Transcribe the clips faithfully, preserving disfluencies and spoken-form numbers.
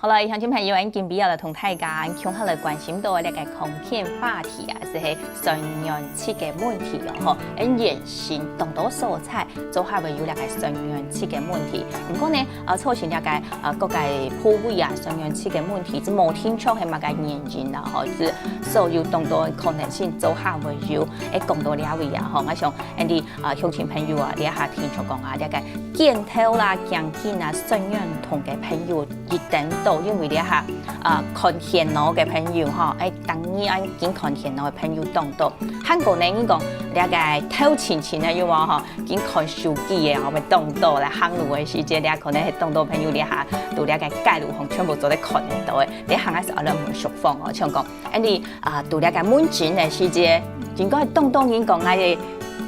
好了，鄉親朋友，今晡日來同大家共下來關心到這个康健話題啊，就係痠軟質个問題哦，吼，恁現今當多所在做下會有這个痠軟質个問題。毋過呢，呃，造成這个呃各个部位啊痠軟質个問題，這無定著係麼个原因啦，吼，這所有當多可能性做下會有。誒，講到這位啊，吼，𠊎想，恁樣啊，鄉親朋友啊，這下聽著講啊，這个 肩頭啦、頸頸啊、痠軟痛个朋友一等多，因為這下啊，看電腦个朋友吼，誒，當然緊看電腦个朋友當多。還過呢，你講這个頭暈暈个有無吼？緊看手機个吼，會當多啦。行路个時節，這可能係當多朋友這下都這个街路項全部做得看得到个。這下還係愛來問淑芳哦，像講，恁樣啊，都這个門診个時節，應該當多人講啊，个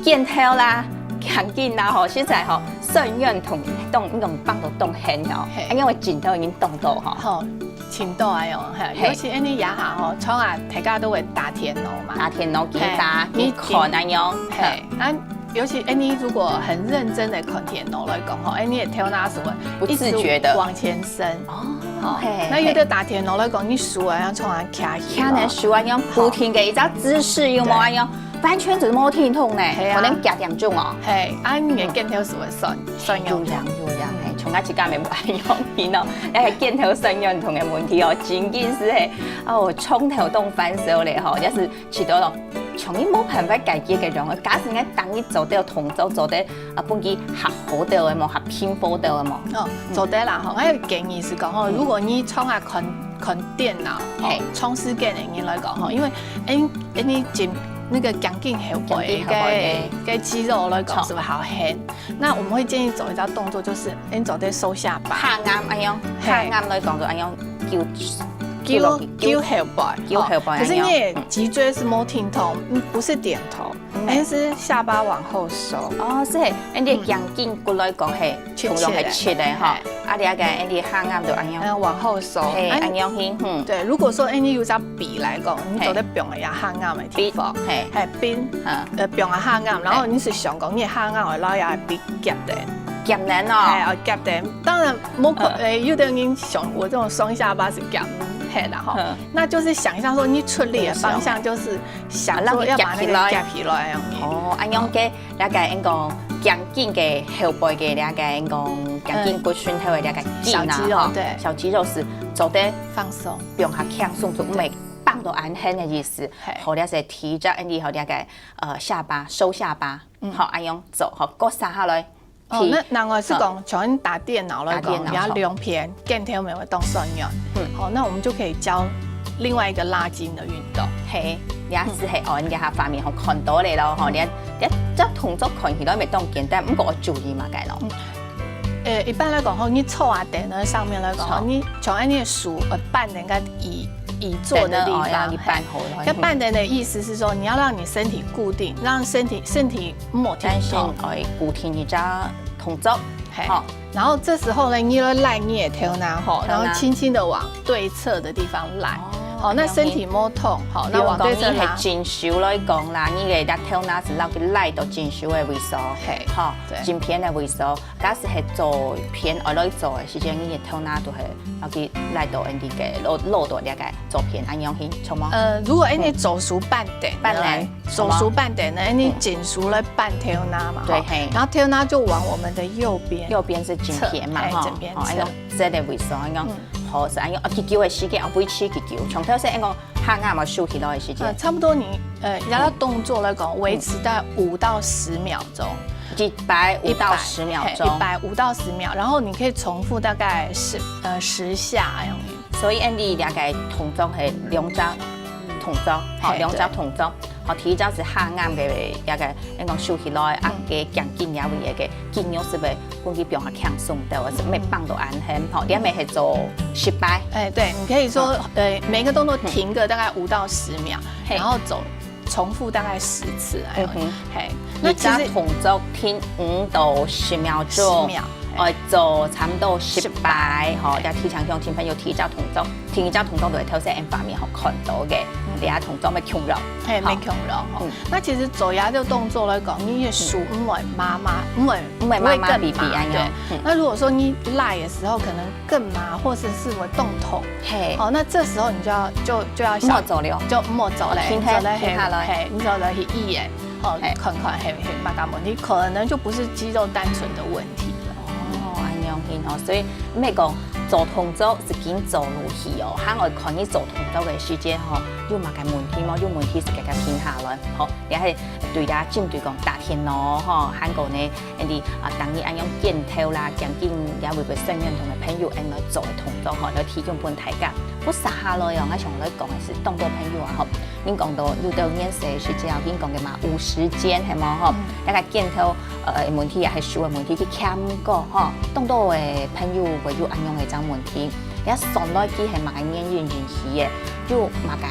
肩頭啦、頸頸啦吼，實在吼， 痠軟痛，當，應該放到當輕哦。嘿。恁樣个症頭已經當多吼。吼，真多哎喲，嘿，嘿。尤其恁樣這下吼，像啊，大家都會打電腦嘛。打電腦，緊打，嘿，緊看恁樣。嘿，啊，尤其恁樣如果很認真的看電腦來講吼，恁樣个頭那是會不自覺的。一直往前伸。哦，吼，嘿，那有的打電腦來講，你手啊，要像啊卡起來。卡呢，手啊，要不停个一隻姿勢，有無？對。恁樣 完全就係無停動呢，嘿啊。可能幾點鐘哦。嘿，啊，你个肩頭係會痠，痠軟痛。有影有影，嘿，像𠊎自家也無恁樣哦，那个肩頭痠軟痛个問題哦，真緊係嘿，哦，從頭到尾煩死咧吼，也係試著咯，像你無辦法解決个樣，假使你當你做得動作，做得啊，分佢較好兜个無，較平和兜个無。哦，做得啦吼，𠊎个建議係講吼，嗯。如果你常啊看，看電腦，吼，嘿。長時間个人來講吼，因為，誒，誒，你肩，那個頸頸後背个，頸頸後背个。个肌肉來講，著。是不是好很？那我們會建議走一招動作，就是，誒，你做得收下巴。下頷恁樣，嘿。下頷來講就恁樣，勼，勼落去，勼，勼後背，勼後背吼。可是你的脊椎是沒有挺動，嗯，不是點頭，嗯。而是下巴往後收。哦，係，恁樣頸頸骨來講，嘿，嗯。同樣係直个吼。直直个，嘿。啊，你个恁樣下頷就恁樣。嗯，往後收。嘿，哎，恁樣去，嗯。對，如果說，哎，你有張筆來講，你做得放在下頷个地方。筆，嘿。嘿，筆，嗯。呃，放在下頷，然後你是想講你下頷會摎這筆夾等。夾等哦。哎，哦，夾等。當然，無可，嗯。哎，有的人像我這種雙下巴是夾毋起啦吼。嗯。那就是想一下說，你出力的方向就是想說要把那個夾起來。啊，讓佢夾起來。夾起來，恁樣。哦，恁樣个 大概應該講頸頸个後背个，大概應該講頸頸骨脣頭个這个筋啊，嗯。小肌肉，吼，對。小肌肉係做得放鬆。放較輕鬆，就毋會繃到恁絚个意思。嘿。好，這係第一隻，恁樣好，這个，呃，下巴，收下巴，嗯。好，恁樣做，好，過續下來。哦，第，那另外係講，好。像你打電腦來講，打電腦，你要兩片，好。肩頭也會當痠軟。嗯。好，那我們就可以教另外一個拉筋的運動。嘿，這係，哦，你這下畫面好看到咧咯，吼，嗯。你 這，這動作看起來會當簡單，毋過愛注意麼个咯？嗯。呃，一般來講吼，你坐啊凳仔上面來講吼，坐。你像恁樣个手，呃，半凳个椅，椅座的地方，凳仔，哦，要一半好了。嘿。該半凳的意思是說，你要讓你身體固定，讓身體，身體莫停動。但是愛固定一隻動作，嘿。吼。然後這時候呢，你要賴你的頭那吼，頭那。然後輕輕的往對側的地方賴。哦，好，那身體莫動，好，那往對側拉。比如講，你係正手來講啦，你个這頭那係摎佢賴到正手个位所，嘿，吼，對。正片个位所。假使係左片愛來做个時間，你个頭那就係摎佢賴到恁樣个，落，落到這个左片，恁樣去，著無？呃，如果恁樣走熟半凳，半凳，來，走熟半凳呢，恁樣正手來扳頭那嘛，對，吼，嘿。然後頭那就往我們的右邊，右邊是正片嘛，側，嘿，吼，正片側。哦，恁樣 這个位所恁樣，嗯。好，係恁樣，啊，幾久个時間，啊，維持幾久？從頭先恁樣下頷嘛收起來个時間。呃，差不多你，呃，要動作來講，維持在五到十秒鐘。一擺五到十秒鐘。一擺，嘿，一擺五到十秒，然後你可以重複大概十，呃，十下恁樣。所以，恁樣這个動作係兩隻動作，吼，嘿，兩隻動作。 吼，第一隻係下頷个這个，恁樣講收起來，啊，嗯。該頸頸這位个，該筋肉係會分佢放較輕鬆兜，係毋會繃到恁絚，吼，這乜係做十擺。哎，對，你可以說，嗯。呃，每個動作停個大概五到十秒，嘿。然後走，重複大概十次，哎，嗯哼。嘿，那其實，一隻動作停五到十秒鐘，十秒，嘿。愛做差不多十擺，十擺。吼，這提醒鄉親朋友第一隻動作，第一隻動作就係頭先𠊎畫面吼看到个。嗯。這動作乜共樣。嘿，好。乜共樣吼。嗯。那其實做這個動作來講，你个手毋會麻麻，毋會，毋會麻麻痺痺恁樣。不會更麻，對。嗯。那如果說你拉的時候可能更麻，或者是會動痛，嘿。哦，那這時候你就要，就，就要小，莫做了。就莫做咧，停下，你做得去，停下來。嘿，你做得去醫院，哦，嘿。看看，嘿，嘿，麼个問題，可能就不是肌肉單純的問題了。哦，恁樣形吼，所以毋係講做動作就緊做落去哦，還愛看你做動作个時間吼，有麼个問題無？有問題就遽遽停下來，吼，這係對這針對講打電腦吼，還過呢，恁樣啊，當你恁樣鏡頭啦，將近也會被身邊同个朋友恁來做个動作吼，來提供分大家。不過接下來哦，𠊎想來講个係，當多朋友啊吼， 恁講到有兜年歲个時節，恁講个嘛，有時間，係無吼？嗯。該个鏡頭，呃，問題也係手个問題，去看毋過吼。當多个朋友會有恁樣个一種問題，這上來佢係麼个原因引起个？有麼个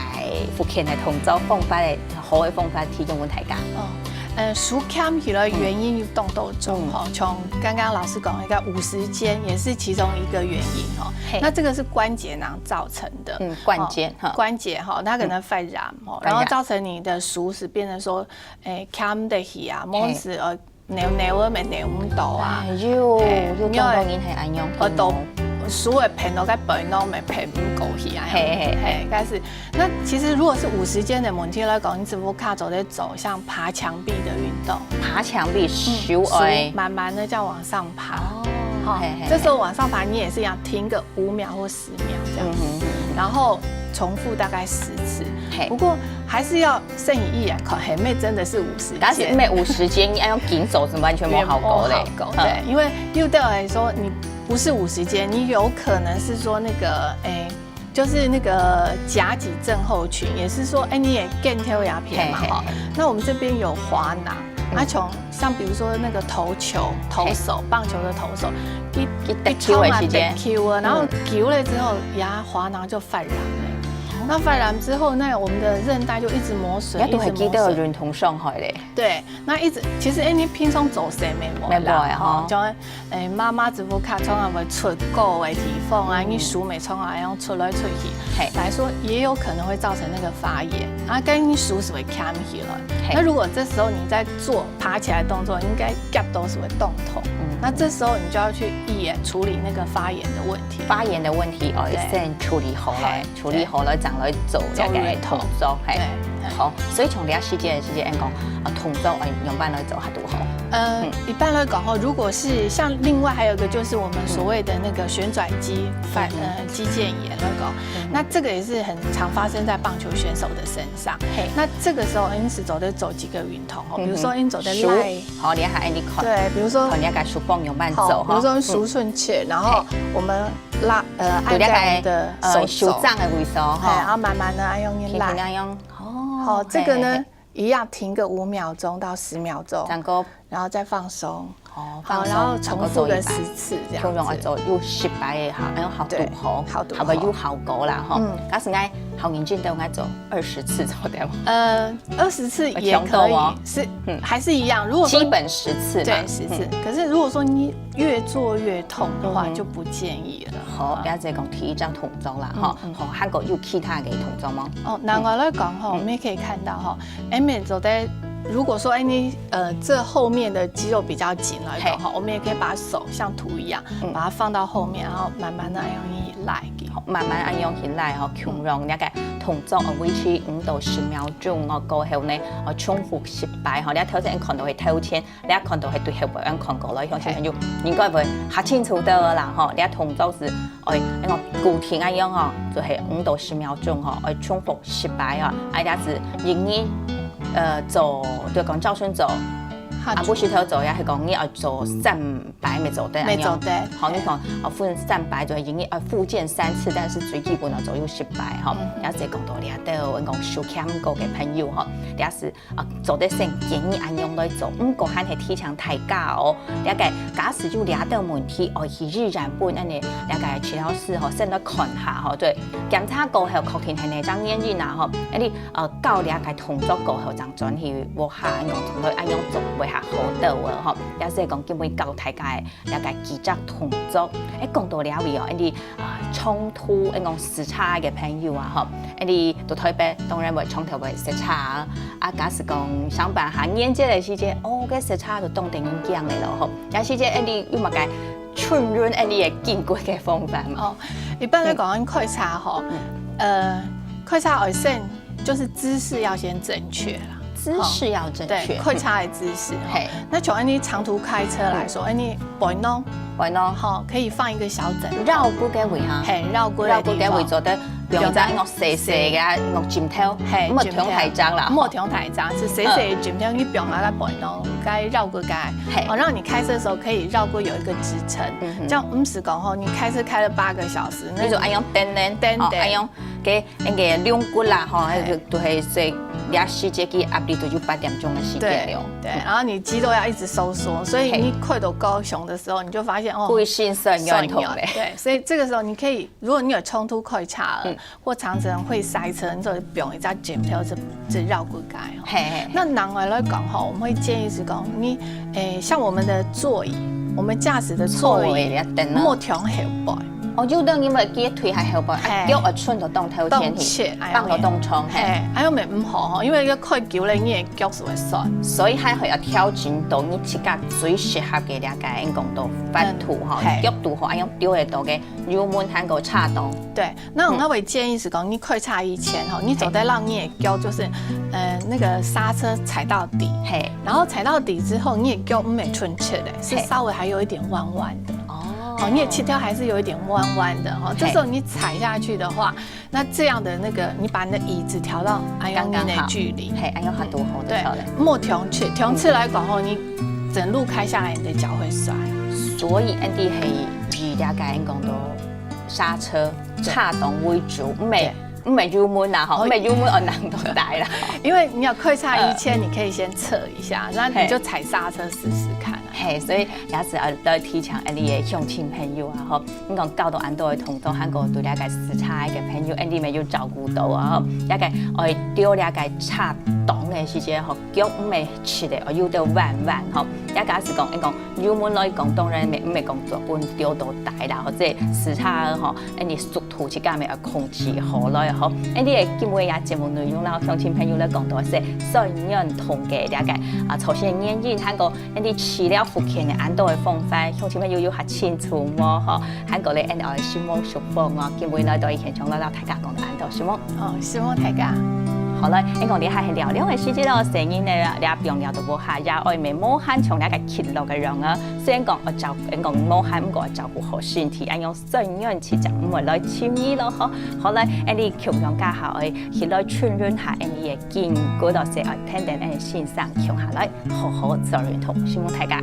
復健个動作方法个，好个方法提供分大家？哦，呃，手看起來原因有當多種吼，嗯。像剛剛老師講个，有時間也是其中一個原因吼。嘿。那這個是關節囊造成的。嗯，關節，哦，哈。關節哈，它可能發炎。嗯。 哦，發炎。然後造成你的手勢變成說，誒，看毋得去啊，嘿。無時，呃，扭扭啊，乜扭毋到啊。哎喲，嘿，有當多人係恁樣，因為，呃，都，手會偏到該背囊，乜偏毋過去啊。嘿，嘿，嘿。嘿，但是，那其實如果是有時間个問題來講，你只不過較做得做像爬牆壁的運動。爬牆壁，嗯，手愛。手慢慢地這樣往上爬。哦，好，嘿，嘿，這時候往上爬，你也是一樣停個五秒或十秒這樣子，嗯哼哼。然後重複大概十次。嘿。不過還是要先予醫生看，係毋係真的是有時間。但是毋係有時間，你愛用緊走是完全無效果的。無效果，嗯。對，因為有的人說你不是有時間，你有可能是說那個，誒，就是那個夾擠症候群，也是說，誒，你个鏡頭也偏嘛，嘿，嘿，吼。嘿。那我們這邊有滑囊，嗯。啊，從 像比如說那個投球，投手，嘿。棒球的投手，佢，佢擲球个時間。佢衝啊擲球啊，然後，嗯。球了之後，呀，滑囊就發炎了。那發炎之後，那我們的韌帶就一直磨損，也都還記得一直磨損。運動傷害咧。對，那一直，其實，誒，你平常做事乜無啦，乜無啊，吼。吼，像，誒，媽媽只不過常常會出國个地方啊，嗯。你手乜常常愛用出來出去，嘿。來說，也有可能會造成那個發炎。啊，跟你手勢會看起來。 嘿。那如果這時候你在做爬起來動作，應該夾到是會動痛。嗯。那這時候你就要去醫院處理那個發炎的問題。發炎的問題，哦，對。先處理好來，嘿，處理好來，對。正來做這個動作，做運動。嘿。對，對。好，所以從這時間个時間講，啊，動作，哎，仰般來做較拄好？呃，嗯。一般來講吼，如果是像另外還有一個就是我們所謂的那個旋轉肌，嗯。反，嗯哼。呃，肌腱炎那個，嗯哼。那這個也是很常發生在棒球選手的身上。 上。嘿。那這個時候，你係做得做幾個運動吼，嗯哼。比如說你做得拉，手，好，你還你看，對，比如說，看你个手放仰般做，好，比如說手伸直，吼。然後我們拉，嘿。呃，就這個，按在我們的手肘，呃，手掌个位置，吼。嘿，然後慢慢地按用力拉。輕輕地用，哦，好，這個呢，嘿，嘿，嘿。一樣停個五秒鐘到十秒鐘。然後 然後再放鬆。哦，好，放鬆，然後重複個十次這樣子。然後做一擺。通常愛做有十擺个哈，哎喲，好拄好，對，好拄好。好，有效果啦，吼。嗯。假使𠊎好認真，都愛做二十次做得無？呃，二十次也可以，會強度哦。是，嗯。還是一樣，如果說，基本十次嘛。對，十次。嗯。可是如果說你越做越痛的話，嗯哼。就不建議了。好，啊。了解講第一隻動作啦，吼。嗯，嗯。好，還有其他个動作無？哦，另外來講吼，嗯。我們也可以看到吼， 哎，乜做得，如果說，哎，你，呃，這後面的肌肉比較緊來講，嘿。哈，我們也可以把手像圖一樣，嗯。把它放到後面，然後慢慢地用力拉。好，慢慢恁樣去拉吼，嗯。共樣這個動作，呃，維持五到十秒鐘哦，過後呢，呃，重複十擺吼，你頭先看到个頭前， 你看到係對後背恁看過來，鄉親朋友應該會較清楚个啦吼。你動作係，哎，恁樣固定恁樣吼，就係五到十秒鐘吼，哎，重複十擺哦。啊，也係一日，呃，做，就講朝晨做，下晝。啊，晡時頭做，也係講你愛做三擺乜做得恁樣。乜做得。好，你看，哦，分三擺做，一日愛復健三次，但是最基本个做有十擺吼。嗯。也係講到這兜，恁講手弇毋過个朋友吼，也係 啊，做得先建議恁樣來做，毋過還係提醒大家哦，這個假使有這兜問題，愛去醫院分恁呢，這個治療師吼，先來看下吼，對，檢查過後確定係哪種原因啊吼，恁呢，呃，教這個動作過後，正轉去屋下恁樣，恁樣做會較較好兜个吼，也係講今晡日教大家个了解幾隻動作。誒，講到這位哦，恁樣啊，長途，恁講駛車个朋友啊，吼，恁樣到台北當然會長途會塞車啊。啊，假使講上班還連接个時節，哦，該塞車就當得人驚个咯，吼。也時節，恁樣有麼个春運，恁樣个經過个方法嘛？哦，一般來講，開車吼，呃，開車愛先就是姿勢要先正確啦。姿勢要正確。對，開車的姿勢。嘿，那從恁樣長途開車來說，恁樣背囊，背囊，吼，可以放一個小枕頭，繞過該位哈，嘿，繞過該位做得，不用再用細細个用枕頭，嘿，莫忒大張啦，莫忒大張，係細細个枕頭，你不用拿來背囊，該繞過該，嘿，哦，讓你開車的時候可以繞過有一個支撐，這樣毋使講吼，你開車開了八個小時，那你就恁樣顛顛，顛顛，哦，恁樣 个恁个龍骨啦，吼，嘿，就係所以這時節个壓力就有八點鐘个時間了。對，然後你肌肉要一直收縮，所以你快到高雄的時候，你就發現哦，歸身痠軟痛咧。痠軟，對，所以這個時候你可以，如果你有長途開車了，或長程會塞車，你就用一隻枕頭去去繞過該吼。嘿嘿，那另外來講吼，我們會建議是講，你，誒，像我們的座椅，我們駕駛的座椅，座椅要等啊，莫忒後背。 哦，有兜人會記得腿還後背，啊，嘿，腳愛伸到當頭前去，當前，放到當長，嘿。嘿，恁樣也毋好吼，因為該開久了，你个腳就會痠。所以還係愛調整到你自家最適合个這個，應講到寬度吼，嗯，嘿，角度吼，恁樣調得到个油門還過車擋。對，那𠊎會建議是講，你開車以前吼，你做得讓你个腳就是，呃，那個剎車踩到底，嘿，然後踩到底之後，你个腳毋會伸直的，是稍微還有一點彎彎的。哦，哦，你的膝頭還是有一點彎彎的哈，這時候你踩下去的話，那這樣的那個，你把你的椅子調到恁樣个距離，剛剛好，嘿，恁樣較堵好就好了。對，莫忒直，忒直來講吼，你整路開下來，你的腳會痠。所以，恁樣係以這個應講到剎車、對，車擋為主，毋係，對，毋係油門啦，吼，哦，毋係油門哦，難度大啦。因為你要開車以前，你可以先測一下，那你就踩剎車試試看啊。嘿，所以也係愛來提醒恁樣个鄉親朋友啊，吼，你講教到恁多个動作，還過對這個駛車个朋友，恁樣也有照顧到啊，吼，這個愛調這個車擋个時節，吼，腳毋係直个，哦，有兜彎彎，吼，也假使講，你講油門來講，當然毋係，毋係講做分調到大啦，或者駛車吼，恁樣速度自家也愛控制好來，吼，恁樣个今晡日个節目內容啦，鄉親朋友來講到係痠軟痛个這個啊，造成个原因，還過 恁樣治療復健个恁多个方法，鄉親朋友有較清楚無？吼，還過咧，恁樣愛承蒙師傅哦，今晡日來到現場來摎大家講到恁多，承蒙。哦，承蒙大家。好了，恁講這下係尞涼个時節咯，細人仔這放尞都無下，也愛愛無閒像這個忒勞个樣啊。雖然講愛照，恁講無閒，毋過愛照顧好身體，恁樣痠軟疾病毋會來尋你咯，吼。好了，恁樣共樣這下愛去來訓練下恁樣个筋骨咯，所以愛跈等恁樣先生共下來。 好好做運動，承蒙大家。